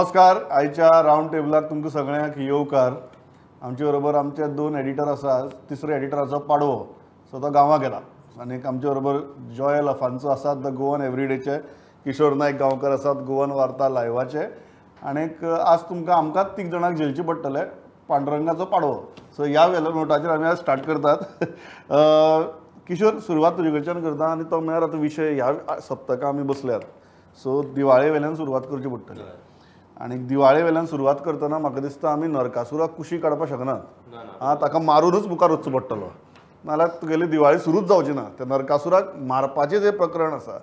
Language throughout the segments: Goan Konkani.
नमस्कार. आयच्या रावंड टेबलाक तुमकां सगळ्यांक येवकार. आमचे बरोबर आमचे दोन एडिटर आसा. तिसरो एडिटर आसा पाडवो, सो तो गांवां गेला. आनी आमचे बरोबर जॉयल अफांसो आसात the Goan एवरीडेचे, किशोर नायक गांवकर आसात गोवन वार्ता लायवाचे. आनीक आज तुमकां आमकांच तीग जाणांक झेलचें पडटलें पांडुरंगाचो पाडवो. सो ह्या वेल्या नोटाचेर आमी आज स्टार्ट करतात. किशोर, सुरवात तुजे कडच्यान करता आनी तो म्हळ्यार आतां विशय ह्या सप्तकां आमी बसल्यात, सो दिवाळे वेल्यान सुरवात करची पडटली. आनी दिवाळे वेल्यान सुरवात करतना म्हाका दिसता आमी नरकासुराक कुशी काडपाक शकनात. आं, ताका मारूनच मुखार वचचो पडटलो, नाल्यार तुगेली दिवाळी सुरूच जावची ना. त्या नरकासुराक मारपाचें जें प्रकरण आसा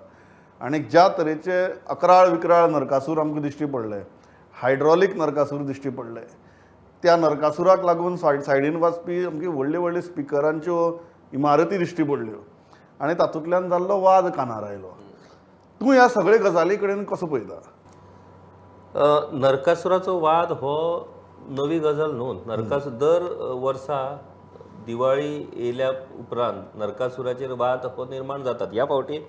आनी ज्या तरेचे अकराळ विकराळ नरकासूर आमकां दिश्टी पडले, हायड्रॉलीक नरकासूर दिश्टी पडले, त्या नरकासुराक लागून सायडीन वाजपी आमकी व्हडले व्हडले स्पिकरांच्यो इमारती दिश्टी पडल्यो आनी तातूंतल्यान जाल्लो वाद कानार आयलो. तूं ह्या सगळे गजाली कडेन कसो पळयता? नरकासुराचो वाद हो नवी गजाल न्हू. नरकासूर दर वर्सा दिवाळी येयल्या उपरांत नरकासुराचेर वाद हो निर्माण जातात. ह्या फावटी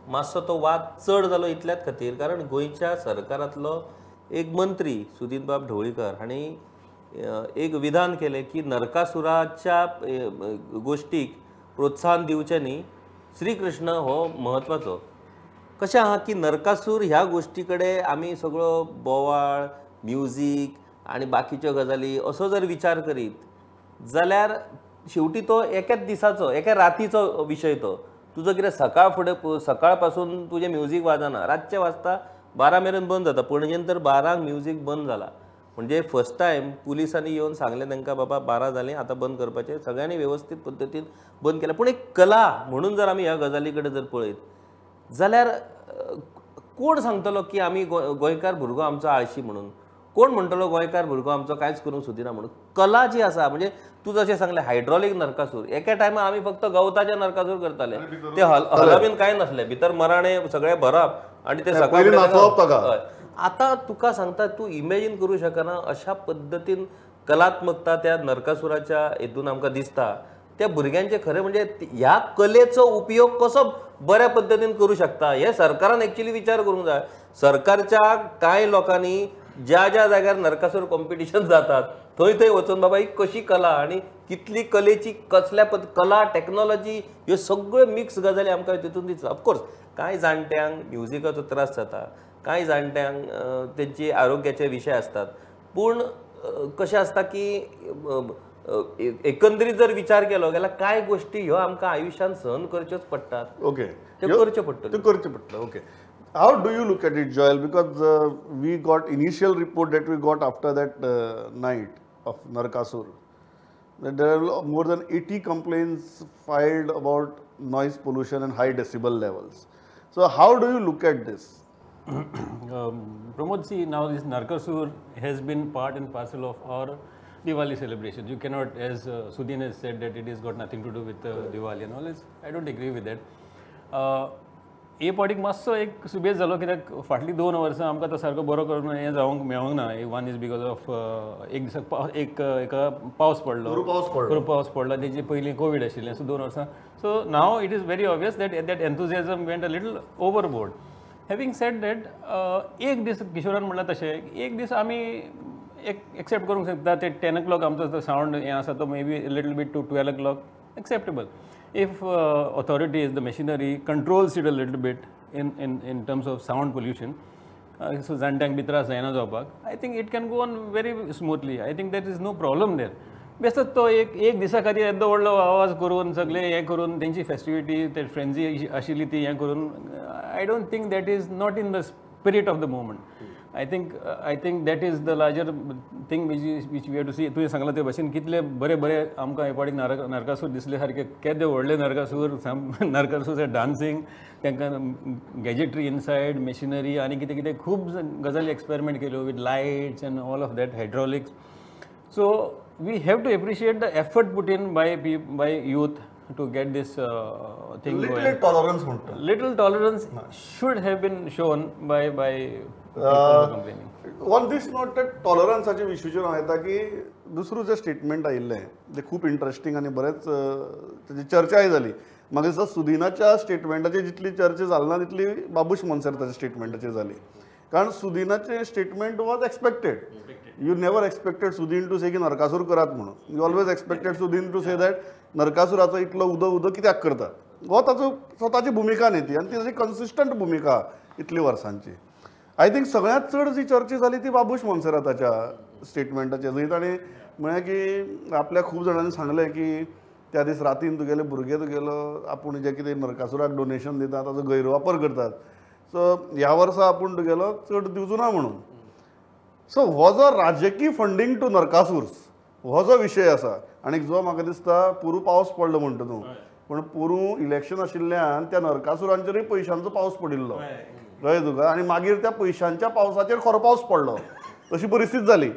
मातसो तो वाद चड जालो इतल्याच खातीर कारण गोंयच्या सरकारांतलो एक मंत्री सुदीनबाब ढवळीकर हांणी एक विधान केलें की नरकासुराच्या गोश्टीक प्रोत्साहन दिवचें न्ही, श्रीकृष्ण हो म्हत्वाचो. कशें आहा की नरकासूर ह्या गोश्टी कडेन आमी सगळो बोवाळ, म्युजीक आनी बाकीच्यो गजाली असो जर विचार करीत जाल्यार शेवटी तो एकाच दिसाचो, एका रातीचो विशय. तो तुजो कितें सकाळ फुडें सकाळ पासून तुजें म्युजीक वाजना, रातचें वाजता 12 मेरेन बंद जाता. पणजेन तर 12 म्युजीक बंद जाला. म्हणजे फर्स्ट टायम पुलिसांनी येवन सांगलें तांकां, बाबा 12 जालीं आतां बंद करपाचें. सगळ्यांनी वेवस्थीत पद्दतीन बंद केलें. पूण एक कला म्हणून जर आमी ह्या गजाली कडेन जर पळयत जाल्यार कोण सांगतलो की आमी गोंयकार भुरगो आमचो आळशी म्हणून? कोण म्हणटलो गोंयकार भुरगो आमचो कांयच करूंक सोदिना म्हणून? कला जी आसा, म्हणजे तूं जशें सांगलें हायड्रॉलीक नरकासूर, एका टायमार आमी फक्त गवताचे नरकासूर करताले, ते हलबीन कांय नासलें, भितर मराणे सगळें भरप आनी ते सकाळी. आतां तुका सांगता, तूं इमेजीन करूं शकना अशा पद्दतीन कलात्मकता त्या नरकासुराच्या हेतून आमकां दिसता. त्या भुरग्यांचे खरें म्हणजे ह्या कलेचो उपयोग कसो बऱ्या पद्दतीन करूं शकता हें सरकारान एक्चुअली विचार करूंक जाय. सरकारच्या कांय लोकांनी ज्या ज्या जाग्यार नरकासूर कॉम्पिटिशन जातात थंय थंय वचून बाबा ही कशी कला आनी कितली कलेची कसल्या कला टॅक्नॉलॉजी ह्यो सगळ्यो मिक्स गजाली आमकां तितून दिसता. ऑफकोर्स कांय जाणट्यांक म्युजिकाचो त्रास जाता, कांय जाणट्यांक तेंची आरोग्याचे विशय आसतात. पूण कशें आसता की एकंदरीत जर विचार केलो जाल्यार कांय गोश्टी ह्यो आमकां आयुश्यांत सहन करच्योच पडटात. ओके, त्यो करच्यो पडटल्यो, त्यो करच्यो पडटल्यो. Okay, how do you look at it, Joel? Because we got initial report that we got after that night of Narakasur, that there are more than 80 complaints filed about noise pollution and high decibel levels. So how do you look at this? Pramod, see, now this Narkasur has been part and parcel of our Diwali celebration. You cannot, as Sudin has said, that it has got nothing to do with Diwali and all. I don't agree with that. ए पावटीक मातसो एक सुबेज जालो कित्याक फाटलीं 2 वर्सां आमकां तो सारको बरो करून हें जावंक मेळोंक ना. वन is because of एक दिसाक एक एका पावस पडलो, बरो पावस पडलो, तेजे पयलीं कोवीड आशिल्लें. सो 2 वर्सां. So now it is very obvious that that enthusiasm went a little overboard. Having said that, एक दीस किशोरान म्हणलां तशें एक दीस आमी एक एक्सेप्ट करूंक शकता. ते 10 o'clock आमचो जो सावंड हें आसा तो may be little bit to 12 o'clock acceptable. If authorities, the machinery controls it a little bit in terms of sound pollution, so जाणट्यांक बी त्रास जायना जावपाक, I think it can go on very smoothly. I think there is no problem there. बेश्टोच तो एक एक दिसा खातीर येदो व्हडलो आवाज करून सगळें हें करून तेंची फेस्टिविटी, ते फ्रेंजी आशिल्ली ती हें करून, I don't think that is not in the spirit of the movement. I think that is the larger thing which we have to see. तुवें सांगलां ते भाशेन कितले बरे बरे आमकां हे फावटी नरकासूर दिसले सारके केदे व्हडले नरकासूर, नरकासूर डान्सिंग, तांकां गॅजेटरी इनसायड, मशिनरी आनी कितें कितें खूब गजाली एक्सपेरिमेंट केल्यो with lights and all of that, hydraulics. So we have to appreciate the effort put in by youth to get this thing going. Little tolerance म्हणटा. Little tolerance should have been shown by complaining. On this note, that टॉलरन्साच्या विशयूचेर हांव येता की दुसरो जें स्टेटमेंट आयिल्लें तें खूब इंट्रस्टींग आनी बरेंच ताची चर्चाय जाली. म्हाका दिसता सुदिनाच्या स्टेटमेंटाची जितली चर्चा जाली ना तितली बाबूश मोन्सेराताच्या स्टेटमेंटाचेर जाली. कारण सुदिनाचें statement was expected. You never expected Sudin to say की नरकासूर करात म्हणून. You always expected Sudin to say that नरकासुराचो इतलो उदो उदो कित्याक करतात. हो ताचो स्वताची भुमिका न्ही ती, आनी ती ताची कन्सिस्टंट भुमिका इतली वर्सांची. I think सगळ्यांत चड जी चर्चा जाली ती बाबूश मोन्सेराताच्या स्टेटमेंटाचेर, जंय ताणें म्हळें की आपल्या खूब जाणांनी सांगलें की त्या दीस रातीन तुगेले भुरगे तुगेलो आपूण जे कितें नरकासुराक डोनेशन दिता ताचो गैरवापर करतात, सो ह्या वर्सा आपूण तुगेलो चड दिवचो ना म्हणून. सो हो जो राजकीय फंडींग टू नरकासूर्स हो जो विशय आसा, आनी जो म्हाका दिसता पोरूं पावस पडलो म्हणटा तूं, पूण पोरूं इलेक्शन आशिल्ल्यान त्या नरकासुरांचेरूय पयशांचो पावस पडिल्लो, कळ्ळें तुका, आनी मागीर त्या पयशांच्या पावसाचेर खरो पावस पडलो, अशी परिस्थिती जाली.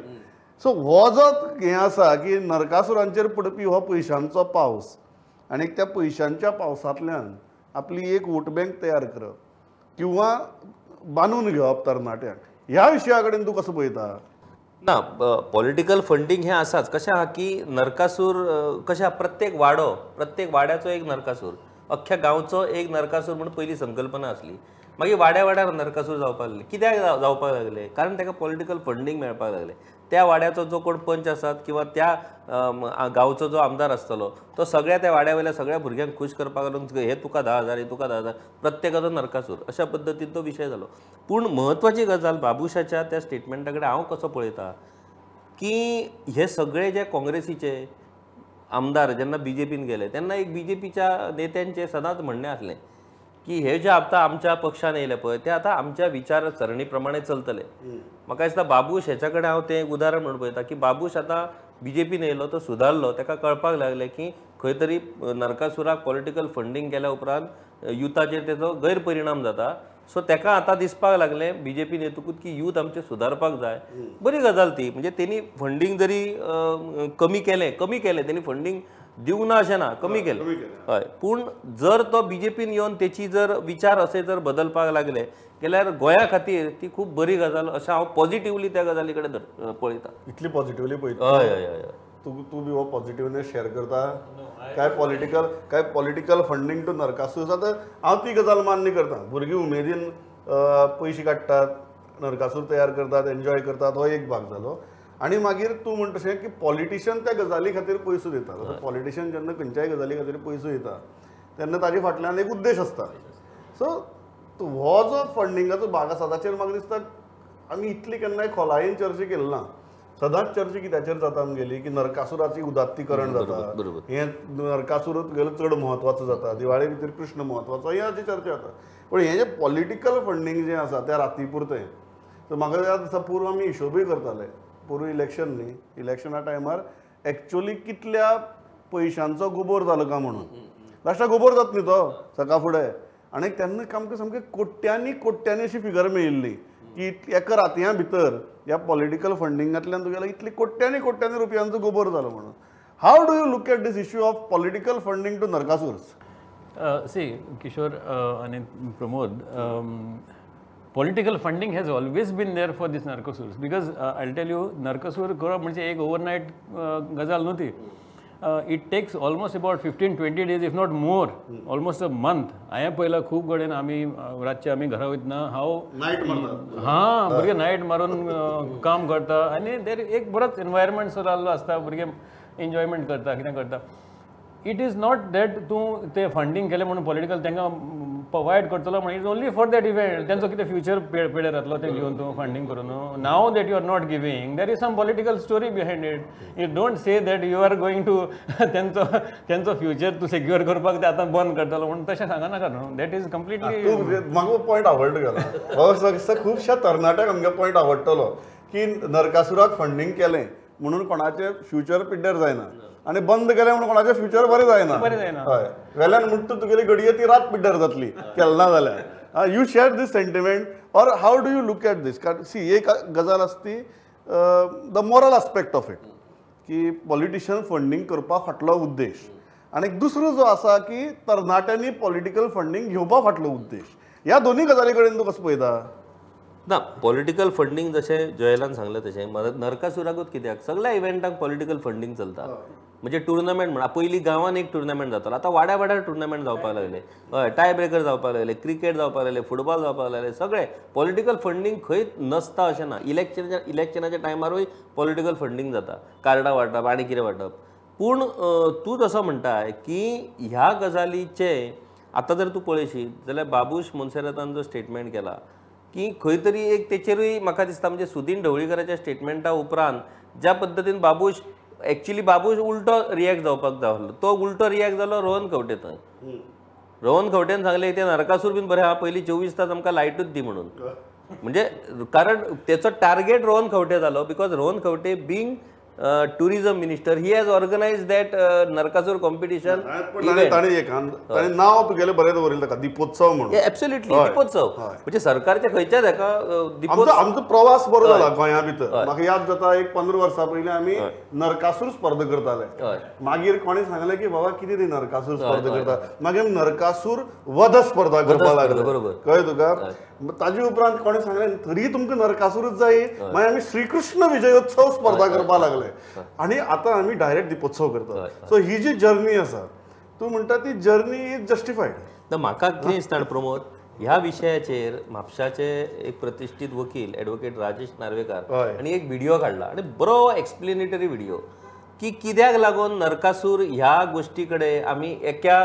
सो हो जो हें आसा की नरकासुरांचेर पडपी हो पयशांचो पावस, आनी त्या पयशांच्या पावसांतल्यान आपली एक वोट बँक तयार करप किंवा बांदून घेवप तरणाट्यांक, ह्या विशया कडेन तूं कसो पळयता? ना, पॉलिटिकल फंडींग हें आसाच. कशें आहा की नरकासूर कशें प्रत्येक वाडो, प्रत्येक वाड्याचो एक नरकासूर, अख्ख्या गांवचो एक नरकासूर म्हूण पयली संकल्पना आसली. मागीर वाड्या वाड्यार नरकासूर जावपाक लागले. कित्याक जावपाक लागले? कारण ताका पॉलिटिकल फंडींग मेळपाक लागलें. त्या वाड्याचो जो कोण पंच आसात किंवा त्या गांवचो जो आमदार आसतलो तो सगळ्या त्या वाड्या वयल्या सगळ्या भुरग्यांक खूश करपाक लागून हे तुका 10,000, हे तुका 10,000, प्रत्येकाचो नरकासूर, अशा पद्दतीन तो विशय जालो. पूण म्हत्वाची गजाल बाबूशाच्या त्या स्टेटमेंटा कडेन हांव कसो पळयता की हे सगळे जे काँग्रेसीचे आमदार जेन्ना बीजेपीन गेले तेन्ना एक बीजेपीच्या नेत्यांचें सदांच म्हणणें आसलें की हे जे आतां आमच्या पक्षान येयले पळय ते आतां आमच्या विचारसरणी प्रमाणे चलतले. म्हाका दिसता बाबूश हेच्या कडेन हांव तें एक उदाहरण म्हणून पळयता की बाबूश आतां बीजेपीन येयलो तो सुदारलो, ताका कळपाक लागलें की खंय तरी नरकासुराक पॉलिटिकल फंडींग केल्या उपरांत युथाचेर तेचो गैरपरिणाम जाता. सो ताका आतां दिसपाक लागलें बीजेपीन येतकूच की यूथ आमचें सुदारपाक जाय. बरी गजाल ती, म्हणजे तेणी फंडींग जरी कमी केलें, कमी केलें तेणी फंडींग दिवंक ना अशें ना, कमी केलें हय, पूण जर तो बीजेपीन येवन तेची जर विचार अशे जर बदलपाक लागले जाल्यार गोंया खातीर ती खूब बरी गजाल अशें हांव पॉझिटिवली त्या गजाली कडेन पळयता. इतली पॉझिटिवली पळयता? हय हय हय. तूं बी हो पॉझिटिवनेस शेअर करता? काय पॉलिटिकल, काय पॉलिटिकल फंडींग टू नरकासूर आतां हांव ती गजाल मान्य करता. भुरगीं उमेदीन पयशे काडटात, नरकासूर तयार करतात, एन्जॉय करतात, हो एक भाग जालो. आनी मागीर तूं म्हणटा तशें की पॉलिटिशियन त्या गजाली खातीर पयसो दितात. आतां पॉलिटिशियन जेन्ना खंयच्याय गजाली खातीर पयसो दिता तेन्ना ताजे फाटल्यान एक उद्देश आसता. सो हो जो फंडिंगाचो भाग आसा ताचेर म्हाका दिसता आमी इतली केन्नाय खोलायेन चर्चा केली ना. सदांच चर्चा कित्याचेर जाता आमगेली की नरकासुराची उदात्तीकरण जाता, हें नरकासूर तुगेलो चड म्हत्वाचो जाता, दिवाळे भितर कृष्ण म्हत्वाचो, हे अशी चर्चा जाता. पूण हें जें पॉलिटिकल फंडींग जें आसा त्या राती पुरतें, सो म्हाका याद आसा पूर्व आमी हिशोबूय करताले. पोरूं इलेक्शन न्ही, इलेक्शना टायमार एक्चुअली कितल्या पयशांचो गोबोर जालो काय म्हणून, लास्टाक गोबोर जाता न्ही तो सकाळ फुडें. आनी तेन्ना सामकें सामकें कोट्यांनी कोट्यांनी अशी फिगर मेळिल्ली की एका रातयां भितर ह्या पॉलिटिकल फंडिंगांतल्यान तुगेलो इतली कोट्यांनी कोट्यांनी रुपयांचो गोबोर जालो म्हणून. How do you look at this issue of political funding to Narakasurs? See Kishore आनी Pramod, political funding has always been there for this Narkasurs, because I'll tell you, Narkasur करप म्हणजे एक ओवरनायट गजाल न्हू ती. It takes almost about 15-20 days if not more, almost a month. हांवें पळयलां खूब कडेन आमी रातचे आमी घरा वयतना हांव नायट मारता, हां भुरगे नायट मारून काम करता आनी देर एक बरोच एनवायरमेंट सो जाल्लो आसता, भुरगे एन्जॉयमेंट करता, कितें करता. It is not that तूं तें फंडींग केलें म्हणून पॉलिटिकल तांकां प्रोवायड करतलो म्हणून, it's only for that event. तेंचो कितें फ्युचर पेडेर जातलो तें घेवन तूं फंडींग करून. Now that you are not giving, there is some political story behind it. You don't say that you are going to तेंचो तेंचो फ्युचर तूं सेक्युअर करपाक ते आतां बंद करतलो म्हणून तशें सांगनाका न्हू. That is completely. म्हाका पॉयंट आवडलो गेला, खुबश्या तरणाट्यांक आमगे पॉयंट आवडटलो की नरकासुराक फंडींग केलें म्हणून कोणाचें फ्युचर पिड्ड्यार जायना आनी बंद केलें म्हणून कोणाचें फ्युचर बरें जायना. हय, वेल्यान म्हणटा तुगेली घडये ती रात पिड्ड्यार जातली केलें ना जाल्यार. You share this sentiment or how do you look at this? कारण सी एक गजाल आसा ती the moral aspect of it की पॉलिटिशियन फंडींग करपा फाटलो उद्देश, आनी दुसरो जो आसा की तरणाट्यांनी पॉलिटिकल फंडींग घेवपा फाटलो उद्देश. ह्या दोनूय गजाली कडेन तूं कसो पळयता? ना, पॉलिटिकल फंडींग जशें जोएलान सांगलें तशें नरकासुराकूच कित्याक सगळ्या इव्हेंटांक पॉलिटिकल फंडींग चलता. म्हणजे टुर्नामेंट म्हणा, पयलीं गांवांत एक टुर्नामेंट जातालो, आतां वाड्या वाड्यार टुर्नामेंट जावपाक लागले. हय, टाय ब्रेकर जावपाक लागले, क्रिकेट जावपाक लागले, फुटबॉल जावपाक लागले, सगळे पॉलिटिकल फंडींग खंय नसता अशें ना. इलेक्शनाच्या टायमारूय पॉलिटिकल फंडींग जाता, कार्डां वांटप आनी कितें वांटप. पूण तूं जसो म्हणटाय की ह्या गजालीचे आतां जर तूं पळयशी जाल्यार बाबूश मोन्सेरातान जो स्टेटमेंट केला की खंय तरी एक तेचेरूय म्हाका दिसता म्हणजे सुदीन ढवळीकराच्या स्टेटमेंटा उपरांत ज्या पद्दतीन बाबूश एक्चुअली बाबूश उल्टो रिएक्ट जावपाक जाय, तो उल्टो रिएक्ट जालो रोहन खंवटे थंय. रोहन खंवटेन सांगलें ते नरकासूर बीन बरें आहा, पयलीं 24 तास आमकां लायटूच दी म्हणून. म्हणजे कारण तेचो टार्गेट रोहन खंवटे जालो, because Rohan Khaunte being tourism minister he has organise that Narakasura competition. नाव तुगेलें बरें दवरिल्लें ताका दीपोत्सव म्हणून. एब्सोल्युटली दीपोत्सव म्हणजे सरकारच्या खंयच्याच हेका दीपोत्सव. आमचो प्रवास बरो जाला गोंया भितर. म्हाका याद जाता एक 15 वर्सां पयलीं आमी नरकासूर स्पर्धा करताले. मागीर कोणी सांगलें की बाबा कितें ती नरकासूर स्पर्धा करता, मागीर नरकासूर वध स्पर्धा करपाक लागले. बरोबर, कळ्ळें तुका. ताजे उपरांत कोणी सांगलें तरी तुमकां नरकासूरच जाय, मागीर आमी श्रीकृष्ण विजयोत्सव स्पर्धा करपाक लागले आणि आता आमी डायरेक्ट दीपोत्सव करतात. सो ही जी जर्नी आसा तूं म्हणटा ती जर्नी is justified. तर म्हाका कितें दिसता प्रमोद, ह्या विशयाचेर म्हापशाचे एक प्रतिश्ठीत वकील एडवोकेट राजेश नार्वेकार आनी एक व्हिडिओ काडला आनी बरो एक्सप्लेनेटरी व्हिडिओ की कित्याक लागून नरकासूर ह्या गोश्टी कडेन आमी एका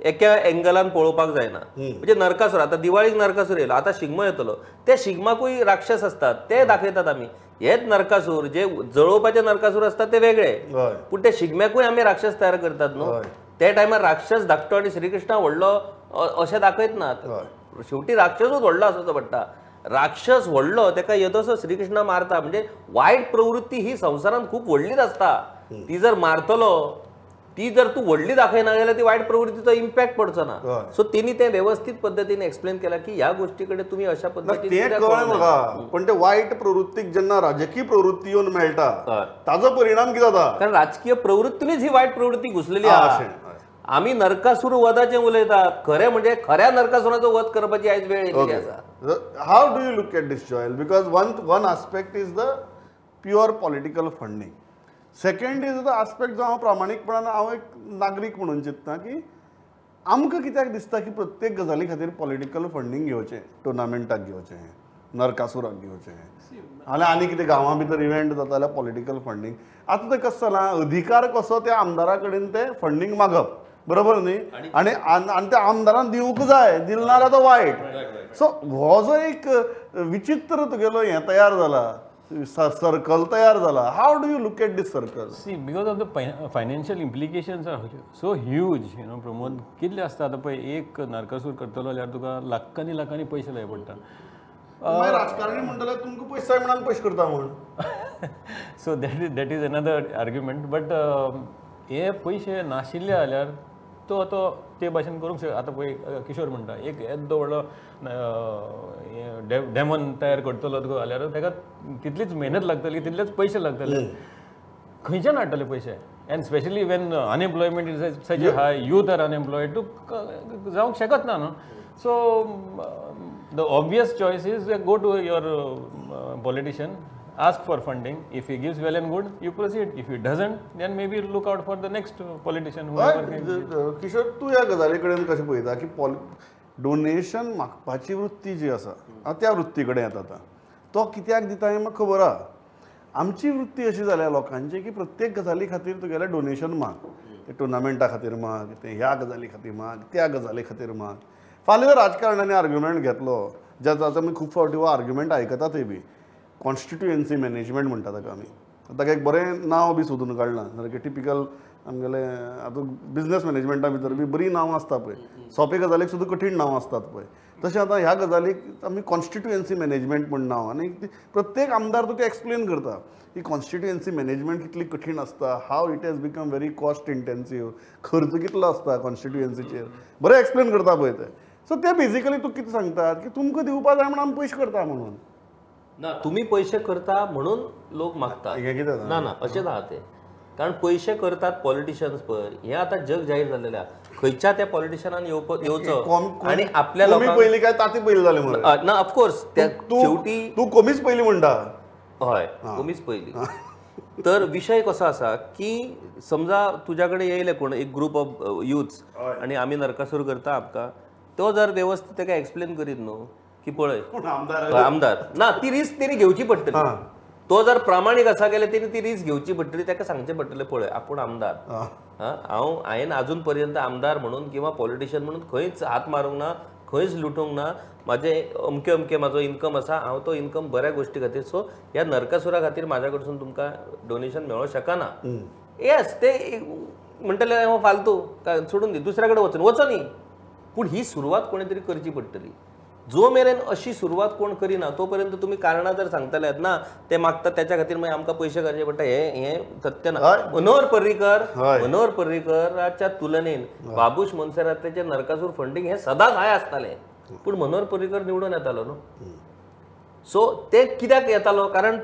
एका एंगलान पळोवपाक जायना. म्हणजे नरकासूर आतां दिवाळीक नरकासूर येयलो, आतां शिगमो येतलो, त्या शिगमाकूय राक्षस आसतात ते दाखयतात आमी. हेच नरकासूर जे जळोवपाचे नरकासूर आसतात ते वेगळे, पूण ते शिगम्याकूय आमी राक्षस तयार करतात न्हू. त्या टायमार राक्षस धाकटो आनी श्रीकृष्णा व्हडलो अशें दाखयत नात. शेवटी राक्षसूच व्हडलो आसचो पडटा. राक्षस व्हडलो तेका येदोसो श्रीकृष्णा मारता. म्हणजे वायट प्रवृत्ती ही संवसारांत खूब व्हडलीच आसता, ती जर मारतलो, ती जर तूं व्हडली दाखयना जाल्यार ती वायट प्रवृत्तीचो इम्पॅक्ट पडचो ना. सो तेणी तें व्यवस्थीत पद्दतीन एक्सप्लेन केलां की ह्या गोश्टी कडेन तुमी अशा पद्दतीन तें कळ्ळें म्हाका. पण ते वायट प्रवृत्तीक जेन्ना राजकीय प्रवृत्ती येवन मेळटा ताजो परिणाम कितें जाता, कारण राजकीय प्रवृत्तीनूच ही वायट प्रवृत्ती घुसलेली आसा. आमी नरकासूर वधाचें उलयतात, खरें म्हणजे खऱ्या नरकासुराचो वध करपाची आयज वेळ येयल्ली आसा. How do you look at this Joel? Because one aspect is the pure political funding, second is the aspect जो हांव प्रामाणीकपणान हांव एक नागरीक म्हणून चिंतता की आमकां कित्याक दिसता की प्रत्येक गजाली खातीर पॉलिटिकल फंडींग घेवचें, टुर्नामेंटाक घेवचें, नरकासुराक घेवचें, आनी कितें गांवां भितर इव्हेंट जाता जाल्यार पॉलिटिकल फंडींग. आतां तें कशें जालां, अधिकार कसो त्या आमदारा कडेन तें फंडींग मागप, बरोबर न्ही, आनी आनी त्या आमदारान दिवंक जाय, दिलें ना जाल्यार तो वायट. सो हो जो एक विचित्र तुगेलो हें तयार जाला, सर्कल तयार जाला. How do you look at this circle? See, because of the financial implications are so huge, you know Pramod. कितले आसता आतां पळय, एक नरकासूर करतलो जाल्यार तुका लाखांनी लाखांनी पयशे जाय पडटा. मागीर राजकारणी म्हणटले तुमकां पयशे जाय म्हणून पयशे करता म्हूण. So that is another argument. But हे पयशे नाशिल्ले जाल्यार तो आतां ते भाशेन करूंक शकता. आतां पळय किशोर म्हणटा एक येदो व्हडलो डेमन तयार करतलो तुका जाल्यार ताका तितलीच मेहनत लागतली, तितलेच पयशे लागतले, खंयच्यान हाडटले पयशे? And specially when unemployment is such a high, youth are unemployed, तूं जावंक शकत ना न्हू. So the obvious choice is go to your politician, ask for funding. If he gives, well and good, you proceed. If he doesn't, then maybe look out for the next politician. Kishore, तूं ह्या गजाली कडेन कशें पळयता की डोनेशन मागपाची वृत्ती जी आसा त्या वृत्ती कडेन येता आतां, तो कित्याक दिता हें म्हाका खबर आहा. आमची वृत्ती अशी जाल्या लोकांची की प्रत्येक गजाली खातीर तुगेलें डोनेशन माग, ते टुर्नामेंटा खातीर माग, ते ह्या गजाली खातीर माग, त्या गजाली खातीर माग. फाल्यां जर राजकारण्यांनी आर्ग्युमेंट घेतलो, ज्या आमी खूब फावटी हो आर्ग्युमेंट आयकता थंय बी, कॉन्स्टिट्युएन्सी मॅनेजमेंट म्हणटा ताका आमी, ताका एक बरें नांव बी सोदून काडलां, सारकें टिपिकल आमगेलें आतां बिजनस मॅनेजमेंटा भितर बी बरीं नांवां आसता पळय, सोंपे गजालीक सुद्दां कठीण नांवां आसतात पळय, तशें आतां ह्या गजालीक आमी कॉन्स्टिट्युएन्सी मॅनेजमेंट म्हूण नांव, आनी प्रत्येक आमदार तुका एक्सप्लेन करता की कॉन्स्टिट्युएन्सी मॅनेजमेंट कितली कठीण आसता, how it has become very cost intensive, खर्च कितलो आसता कॉन्स्टिट्युएन्सीचेर, बरें एक्सप्लेन करता पळय ते. सो ते बेजिकली तूं कितें सांगतात की तुमकां दिवपा जाय म्हूण आमी पयशे करता म्हणून. ना, तुमी पयशे करता म्हणून लोक मागतात. ना ना, अशें ना तें, कारण पयशे करतात पॉलिटिशियन्स पळय, हें आतां जग जाहीर जाल्लें आहा. खंयच्या त्या पॉलिटिशियनान येवचो आनी आपल्या लोकांक पयलीं काय ताती पयलीं जालें ना, ऑफकोर्स शेवटी तूं कमीच पयलीं म्हणटा. हय, कमीच पयलीं. तर विशय कसो आसा की समजा तुज्या कडेन येयले कोण एक ग्रुप ऑफ युथ्स आनी आमी नरकासूर करता आमकां, तो जर वेवस्थीत ताका एक्सप्लेन करीत न्हू की पळय आमदार ना ती रिस्क तेणी घेवची पडटली, तो जर प्रामाणीक आसा जाल्यार तेणी ती रिस्क घेवची पडटली, ताका सांगचें पडटलें पळय आपूण आमदार, हांव हांवें आजून पर्यंत आमदार म्हणून किंवा पॉलिटिशियन म्हणून खंयच हात मारूंक ना, खंयच लुटूंक ना, म्हाजें अमकें अमकें म्हाजो इनकम आसा, हांव तो इनकम बऱ्या गोश्टी खातीर, सो ह्या नरकासुरा खातीर म्हाज्या कडसून तुमकां डोनेशन मेळोंक शकना. येस ते म्हणटले हो फालतू सोडून दी, दुसऱ्या कडेन वचून वचनी, पूण ही सुरवात कोणी तरी करची पडटली. जो मेरेन अशी सुरवात कोण करिना तो पर्यंत तुमी कारणां जर सांगतले ना ते मागतात त्याच्या खातीर मागीर आमकां पयशे काडचे पडटा, हे हे सत्य ना. मनोहर पर्रीकर, मनोहर पर्रीकराच्या तुलनेन बाबूश मोन्सेराताचें नरकासूर फंडींग हे सदांच हाय आसतालें, पूण मनोहर पर्रीकर निवडून येतालो न्हू. सो ते कित्याक येतालो, कारण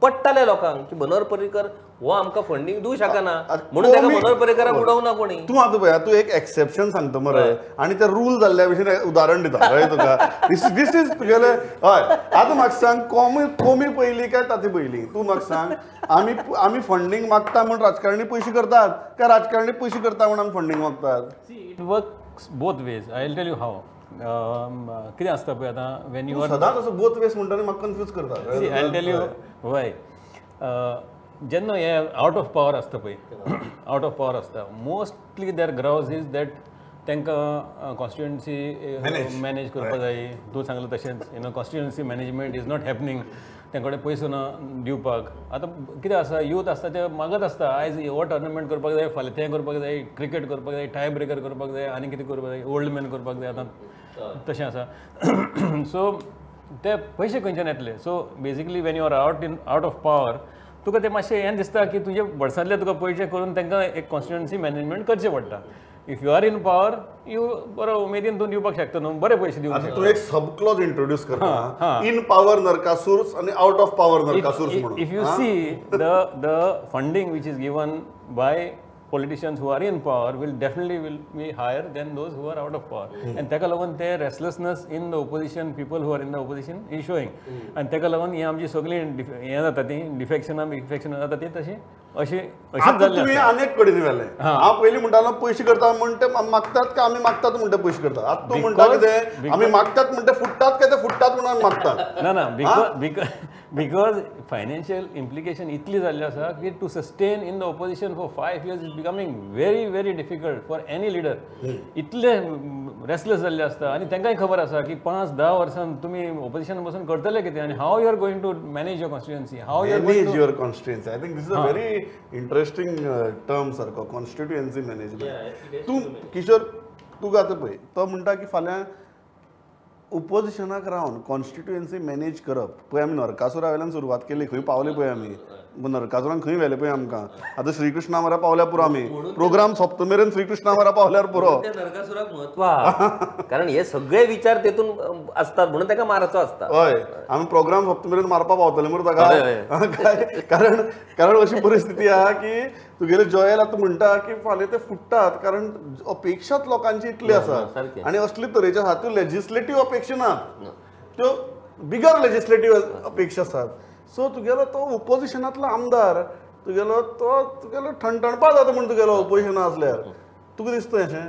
पडटाले लोकांक की मनोहर पर्रीकर हो आमकां फंडींग दिवंक शकना म्हणून ताका मनोहर पर्रीकराक उडोवना कोणी. तूं आतां पळय, तूं एक एक्सेप्शन सांगता मरे आनी ते रूल जाल्ल्या भशेन उदाहरण दिता कळ्ळें तुका. This is तुगेलें. हय आतां म्हाका सांग, कोमी कोमी पयलीं काय ताती पयलीं? तूं म्हाका सांग, आमी आमी फंडींग मागता म्हूण राजकारणी पयशे करतात काय राजकारणी पयशे करता म्हूण आमी फंडींग मागतात? It works both ways. I will tell you how. कितें आसता पळय आतां when you are सदांच असो बोथ वेज म्हणटा म्हाका कन्फ्यूज करता. I will tell you why. जेन्ना हे आवट ऑफ पावर आसता पळय, आवट ऑफ पावर आसता, mostly their grouse is that तांकां कॉन्स्टिट्युएन्सी मॅनेज करपाक जाय. तूं सांगलें तशेंच, you know, constituency management is not happening, तांचे कडेन पयसो ना दिवपाक. आतां कितें आसा, यूथ आसता ते मागत आसता, आयज हो टोर्नामेंट करपाक जाय, फाल्यां तें करपाक जाय, क्रिकेट करपाक जाय, टाय ब्रेकर करपाक जाय, आनी कितें करपाक जाय, ओल्ड मॅन करपाक जाय, आतां तशें आसा. सो ते पयशे खंयच्यान येतले? So basically when you are out of power, तुका ते मातशें हें दिसता की तुजे वर्सांतले तुका पयशे करून तांकां एक कॉन्स्टिट्युएन्सी मॅनेजमेंट करचें पडटा. If you are in power, you बरो उमेदीन तूं दिवपाक शकता न्हू, बरे पयशे दिवपाक शकता. तूं एक सब क्लॉज इंट्रोड्यूस करता, इन पावर नरकासूर्स आनी आउट ऑफ पावर नरकासूर्स म्हणून. If you see the funding which is given by politicians who are in power will definitely will be higher than those who are out of power. And ताका लागून ते restlessness in the opposition, people who are in the opposition is showing. आनी ताका लागून ही आमची सगळीं हें जाता ती डिफेक्शनां बिफेक्शनां जाता ती तशी अशी अशीच जाल्ली. तुवें अनेक कडेन व्हेलें. हांव पयलीं म्हणटालो पयशे करता म्हण ते मागतात काय आमी मागतात म्हण ते पयशे करतात. आतां तूं म्हणटा कितें, आमी मागतात म्हण ते फुट्टात काय ते फुट्टात म्हणून आमी मागतात? ना ना, because financial implication इतली जाल्ली आसा की to sustain in the opposition for 5 years is becoming very very difficult for any leader. इतले रेस्टलेस जाल्ले आसता आनी तांकांय खबर आसा की 5-10 वर्सां तुमी ओपोजिशन बसून करतले कितें आनी how you are going to manage your constituency, how you are manage your constituency. I think this is a very interesting term सारको, कॉन्स्टिट्युएन्सी मॅनेजमेंट. तूं किशोर, तुका आतां पळय, तो म्हणटा की फाल्यां ओपोजिशनाक रावन कॉन्स्टिट्युएन्सी मॅनेज करप. पळय आमी नरकासुरा वयल्यान सुरवात केली, खंय पावले पळय आमी, नरकासुरान खंय व्हेले पळय आमकां. आतां श्रीकृष्णा मरा पावल्यार पुरो, आमी प्रोग्राम सोंपता मेरेन श्रीकृष्णा मरा पावल्यार पुरो. नरकासुराक म्हत्व आहा, कारण हे सगळे विचार तेतून असतात म्हणून ताका मारचो आसता. हय, आमी प्रोग्राम सोंपता मेरेन मारपा पावतले मरे ताका. कारण कारण अशी परिस्थिती आहा की तुगेले जॉयल आतां म्हणटा की फाल्यां ते फुट्टात, कारण अपेक्षाच लोकांची इतली आसा आनी असले तरेचे आसा. त्यो लेजिस्लेटीव अपेक्षा ना, त्यो बिगर लेजिस्लेटीव अपेक्षा आसात. सो तुगेलो तो ओपोजिशनांतलो आमदार तुगेलो तो तुगेलो ठणठणपा जाता म्हूण तुगेलो ओपोजिशना आसल्यार तुका दिसता अशें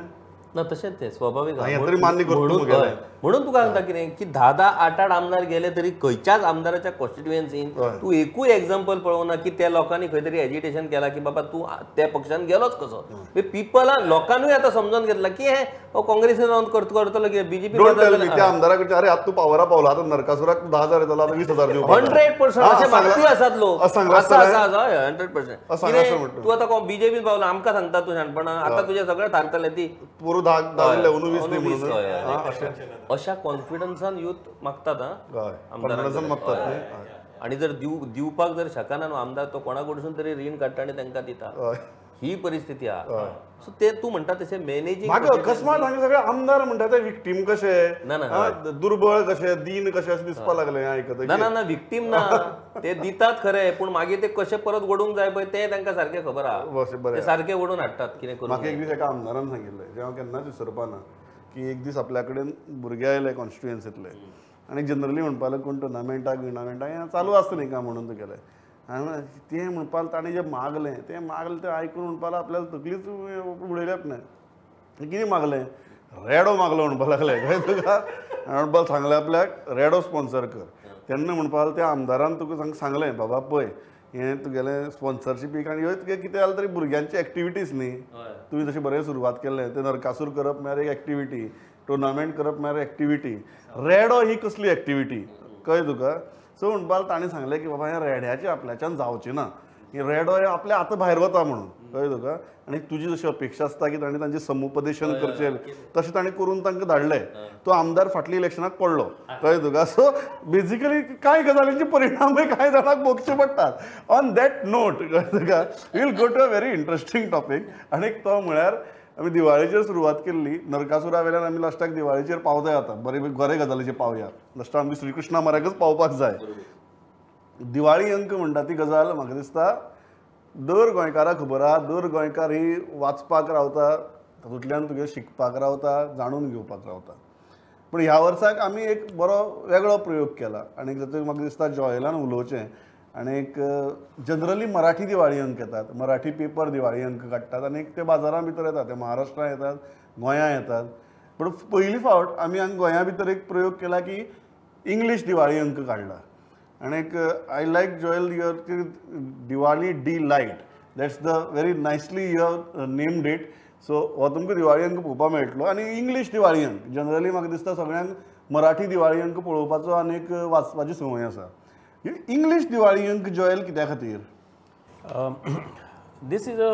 ना? तशेंच तें स्वाभावीक तरी मान्य करता. म्हणून तुका सांगता कितें की 10-10, 8-8 आमदार गेले तरी खंयच्याच आमदाराच्या कॉन्स्टिट्युएन्सीन तूं एकूय एग्जाम्पल पळोवना की त्या लोकांनी खंय तरी एजिटेशन केला की बाबा तूं त्या पक्षान गेलोच कसो. पिपलान लोकांनूय आतां समजून घेतला की हे काँग्रेसीन रावन करतलो कितें, बीजेपी त्या आमदारा कडचे अरे आतां तूं पावरा पावला, आतां नरकासुराक 10,000 येतलो, आतां 20,000 दिवपाक 100% अशें मागपी आसात लोक. 100% तूं आतां बीजेपीन पावला, आमकां सांगता तूं शाणपणां, आतां तुजें सगळें थारतलें ती पुरो 10 19 अशा कॉन्फिडन्सान यूथ मागतात. आमदारान मागतात आनी जर दिवपाक जर शकना न्हू आमदार, तो कोणा कडसून तरी रीण काडटा आनी तांकां दिता. ही परिस्थिती आहा. सो ते तूं म्हणटा तशें मॅनेजींग म्हाका अकस्मात हांगा सगळे आमदार म्हणटा ते विक्टीम कशे, दुर्बळ कशे, दीन कशे अशें दिसपाक लागलें आयकत. ना ना ना, विक्टीम ना, ते दितात खरें, पूण मागीर ते कशे परत वडूंक जाय पळय तें तांकां सारकें खबर आहा, ते सारकें वडून हाडटात कितें करून. म्हाका एक दीस एका आमदारान सांगिल्लें, जें हांव केन्नाच विसरपा ना, की एक दीस आपल्या कडेन भुरगे आयले कॉन्स्टिट्युएन्सींतले आनी जनरली म्हणपाक लागले कोण टुर्नामेंटाक बिर्नामेंटाक हें चालू आसता न्ही काय म्हणून तुगेलें. आनी तें म्हणपाक ताणें जें मागलें तें मागलें तें आयकून म्हणपाक आपल्याला तकलीच उडयली आपणें. कितें मागलें? रेडो मागलो म्हणपाक लागलें. कळ्ळें तुका? म्हणपाक सांगलें आपल्याक रेडो स्पॉन्सर कर. तेन्ना म्हणपाक त्या आमदारान तुका सांगलें बाबा पळय हें तुगेलें स्पॉन्सरशिपीक आनी ह्यो तुगे कितें जालें तरी भुरग्यांची एक्टिविटीज न्ही. तुवें जशें बरें सुरवात केल्लें तें नरकासूर करप म्हळ्यार एक एक्टिविटी, टुर्नामेंट करप म्हळ्यार एक्टिविटी, रेडो ही कसली एक्टिविटी कळ्ळें तुका? सो म्हणपाक ताणें सांगलें की बाबा हें रेड्याचें आपल्याच्यान जावचें ना, ही रेडो हें आपल्या आतां भायर वता म्हणून. कळ्ळें तुका? आनी तुजी जशी अपेक्षा आसता की ताणें तांचें समुपदेशन करचें तशें ताणें करून तांकां धाडलें. तो आमदार फाटल्या इलेक्शनाक पडलो. कळ्ळें तुका? सो बेजिकली कांय गजालींचे परिणामय कांय जाणांक भोगचे पडटात. ऑन that note कळ्ळें तुका, we'll go to a very interesting topic. आनी तो म्हळ्यार आमी दिवाळेचेर सुरवात केल्ली, नरकासुरा वेल्यान आमी लास्टाक दिवाळेचेर पावताय आतां. बरे बरे गजालीचेर पावया, लास्टाक आमी श्रीकृष्णा म्हऱ्याकच पावपाक जाय. दिवाळी अंक म्हणटा ती गजाल म्हाका दिसता दर गोंयकाराक खबर आहा, दर गोंयकार ही वाचपाक रावता, तातूंतल्यान तुगे शिकपाक रावता, जाणून घेवपाक रावता. पूण ह्या वर्साक आमी एक बरो वेगळो प्रयोग केला आनी तातूंत म्हाका दिसता जॉयलान उलोवचें. आनी एक जनरली मराठी दिवाळी अंक येतात, मराठी पेपर दिवाळी अंक काडटात आनी ते बाजारां भितर येतात, ते महाराष्ट्रांत येतात, गोंयां येतात. पूण पयली फावट आमी हांगा गोंया भितर एक प्रयोग केला की इंग्लीश दिवाळी अंक काडला. आनी एक I like Joel your Diwali delight, that's the very nicely your named it. So हो तुमकां दिवाळी अंक पळोवपाक मेळटलो. आनी इंग्लीश दिवाळी अंक जनरली म्हाका दिसता सगळ्यांक मराठी दिवाळी अंक पळोवपाचो आनी एक वाचपाची संवय आसा. इंग्लीश दिवाळी अंक जॉयल कित्या खातीर? This is a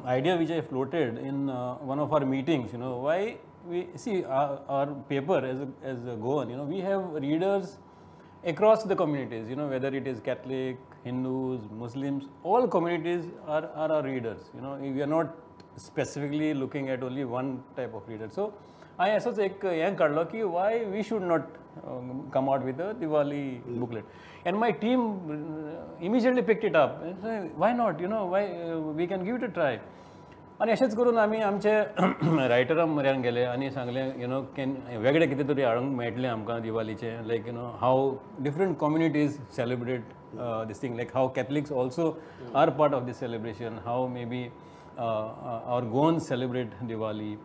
idea which I floated in one of our meetings. You know why we see our paper as a Goan, you know, we have readers across the communities, you know, whether it is Catholic, Hindus, Muslims, all communities are our readers. You know, we are not specifically looking at only one type of reader. So I असोच एक हें काडलो की why we should not come out with a Diwali booklet. And my team immediately picked it up. Why not, you know, why we can give it a try. आनी अशेंच करून आमी आमचे रायटरा म्हऱ्यान गेले आनी सांगलें, you know, can वेगळें कितें तरी हाडूंक मेळटलें आमकां दिवालीचें, like you know how different communities celebrate this thing, like how Catholics also are part of this celebration, how may be our Goans celebrate Diwali.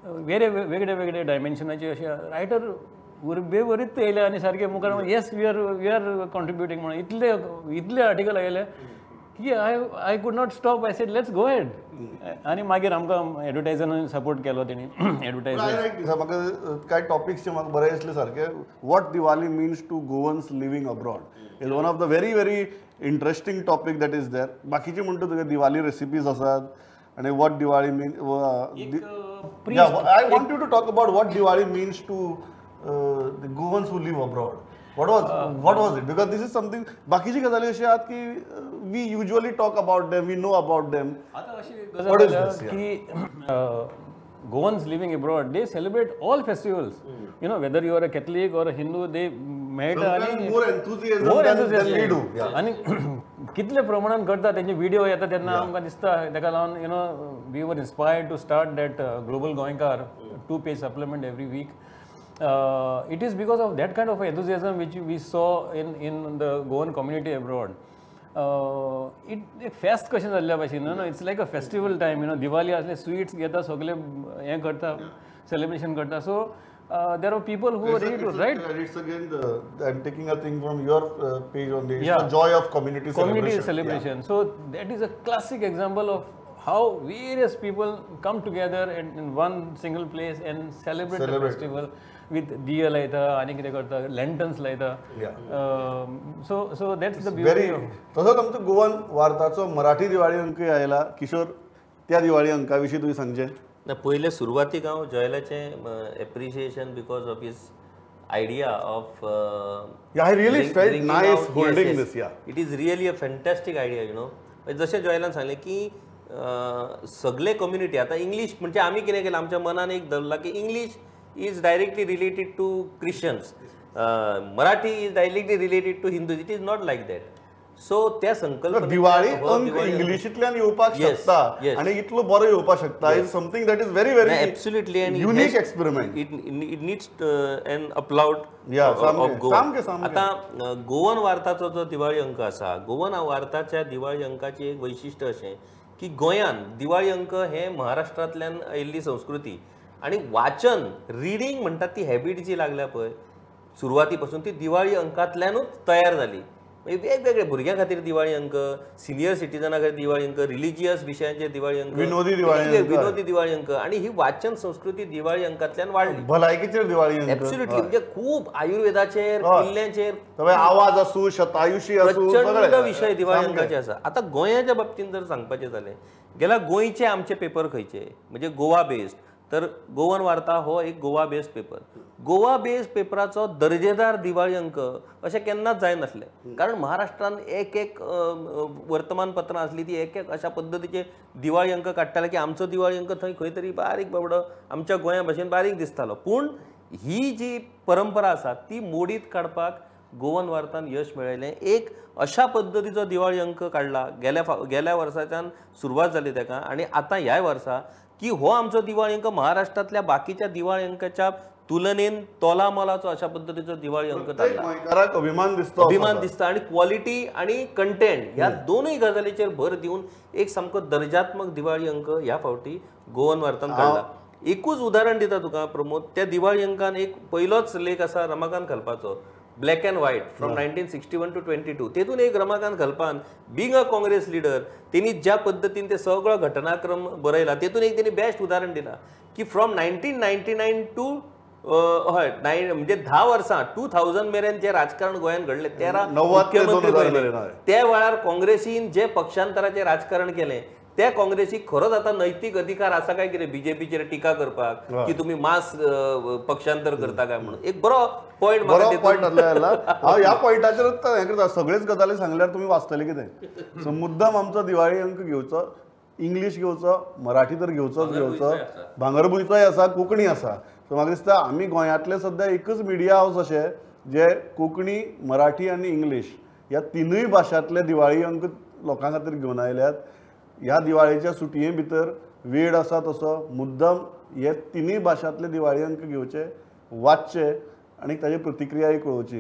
वेगळे वेगळे वेगळे डायमेन्शनाचे अशे रायटर उर्बेवरीत येयले आनी सारके मुखार yes we are contributing म्हणून इतले इतले आर्टिकल आयले की I could not stop. I said let's go ahead. आनी मागीर आमकां एडवर्टायजरान सपोर्ट केलो तेणी. एडवर्टायजर म्हाका कांय टॉपिक्स म्हाका बरें दिसले सारके. What Diwali means to Goans living abroad is one of the very very interesting topic that is there. बाकीचे म्हणटा तुगे दिवाली रेसिपीज आसात आनी what Diwali mean. I want you to talk about what Diwali means to the Goans who live abroad. What was it? Because this is something बाकीची गजाली अशी आहात की we usually talk about them, we know about them. आतां अशी गजाल जाल्या की Goans living abroad, they celebrate all festivals. You know, whether you are a Catholic or a Hindu, they मेळटा आनी more enthusiasm than we do. आनी कितले प्रमाणान करता तेंचे व्हिडिओ येता तेन्ना आमकां दिसता. तेका लागून you know we were inspired to start that Global Goenkar 2-page supplement every week. It is because of that kind of enthusiasm which we saw in the Goan community abroad. It एक फेस्त कशें जाल्ल्या भाशेन, no, it's like a festival time, you know. Diwali आसले स्वीट्स घेता, सगळे हें करता, सेलिब्रेशन करता. So there are people who are ready to write. It's again I am taking a thing from your page only. It's the joy of community celebration. Community celebration. So that is a classic example of how various people come together and in one single place and celebrate the festival with diya लायता आनी कितें करता, lanterns लायता. So that's the beauty. तसोच आमचो गोवन वार्ताचो मराठी दिवाळी अंकय आयला. किशोर, त्या दिवाळी अंका विशीं तुवें सांगचें. ना, पयले सुरवातीक हांव जॉयलाचें appreciation because of his idea of I really felt nice holding this. Yeah, it is really a fantastic idea, you know. जशें जॉयलान सांगलें की सगळे कम्युनिटी आतां इंग्लीश म्हणजे आमी कितें केलें, आमच्या मनान एक धरलां की English is directly related to Christians, Marathi is directly related to Hindus. It is not like that. So त्या संकल्प दिवाळी अंक इंग्लिशींतल्यान येवपाक शकता आनी इतलो बरो येवपाक शकता is something that is very very absolutely and unique experiment. It needs an applaud of Goa. आतां गोवन वार्ताचो जो दिवाळी अंक आसा, गोवन वार्ताच्या दिवाळी अंकाचें एक वैशिश्ट अशें की गोंयान दिवाळी अंक हे महाराष्ट्रांतल्यान आयिल्ली संस्कृती आनी वाचन रिडींग म्हणटात ती हॅबीट जी लागल्या पळय सुरवाती पासून ती दिवाळी अंकांतल्यानूच तयार जाली. वेगवेगळे भुरग्यां खातीर दिवाळी अंक, सिनियर सिटीजना खातीर दिवाळी अंक, रिलिजियस विशयांचे दिवाळी अंक, विनोदी दिवाळी अंक, विनोदी दिवाळी अंक आनी ही वाचन संस्कृती दिवाळी अंकांतल्यान वाडली. भलायकीचेर दिवाळी अंक एब्सोल्युटली, म्हणजे खूब आयुर्वेदाचेर, किल्ल्यांचेर, आवाज आसूं, शतायुशी आसूं, प्रचंड विशय दिवाळी अंकाचे आसा. आतां गोंयाच्या बाबतींत जर सांगपाचें जालें गेल्यार गोंयचे आमचे पेपर खंयचे म्हणजे गोवा बेस्ड, तर गोवन वार्ता हो एक Goa based paper. Goa based पेपराचो दर्जेदार दिवाळी अंक अशें केन्नाच जायनासलें, कारण महाराष्ट्रान एक एक वर्तमानपत्रां आसली ती एक एक अशा पद्दतीचे दिवाळी अंक काडटाले की आमचो दिवाळी अंक थंय खंय तरी बारीक बाबडो आमच्या गोंया भशेन बारीक दिसतालो. पूण ही जी परंपरा आसा ती मोडीत काडपाक गोवन वार्तान यश मेळयलें. एक अशा पद्दतीचो दिवाळी अंक काडला, गेल्या वर्साच्यान सुरवात जाली ताका आनी आतां ह्याय वर्सा की हो आमचो दिवाळी अंक महाराष्ट्रांतल्या बाकीच्या दिवाळी अंकाच्या तुलनेन तोला मोलाचो अशा पद्दतीचो दिवाळी अंक थारला. अभिमान दिसता, अभिमान दिसता आनी क्वॉलिटी आनी कंटेंट ह्या दोनूय गजालीचेर भर दिवन एक सामको दर्जात्मक दिवाळी अंक ह्या फावटी गोवन वार्तान काडला. एकूच उदाहरण दिता तुका प्रमोद, त्या दिवाळी अंकान एक पयलोच लेख आसा Ramakant खलपाचो, black and white from 1961 to 22. तेतून एक Ramakant खलपान being a Congress leader तेणी ज्या पद्दतीन ते सगळो घटनाक्रम बरयला तेतून एक तेणी बेस्ट उदाहरण दिला की फ्रॉम 1999 टू हय नायन म्हणजे 10 वर्सां 2000 मेरेन जे राजकारण गोंयांत घडलें, 13 मुख्यमंत्री पळयले, त्या वेळार काँग्रेसीन जे पक्षांतराचें राजकारण केलें त्या काँग्रेसीक खरोच आतां नैतीक अधिकार आसा काय कितें बीजेपीचेर टिका करपाक की तुमी मास पक्षांतर करता काय म्हणून. एक बरो पॉयंट, बरो पॉयंट हांव ह्या पॉयंटाचेर हें करता. सगळेच गजाली सांगल्यार तुमी वाचतले कितें. सो मुद्दाम आमचो दिवाळी अंक घेवचो, इंग्लीश घेवचो, मराठी तर घेवचोच घेवचो, भांगरभूंयचोय आसा, कोंकणी आसा. सो म्हाका दिसता आमी गोंयांतले सद्या एकच मिडिया हावस अशें जे कोंकणी, मराठी आनी इंग्लीश ह्या तिनूय भाशांतले दिवाळी अंक लोकां खातीर घेवन आयल्यात. ह्या दिवाळेच्या सुटये भितर वेळ आसा तसो मुद्दम हे तिनूय भाशांतले दिवाळी अंक घेवचे, वाचचे आनी ताची प्रतिक्रियाय कळोवची.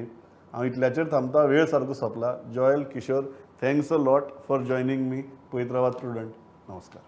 हांव इतल्याचेर थांबता, वेळ सारको सोंपला. Joel, Kishore, thanks a lot for joining me. पळयत रावात प्रुडंट. नमस्कार.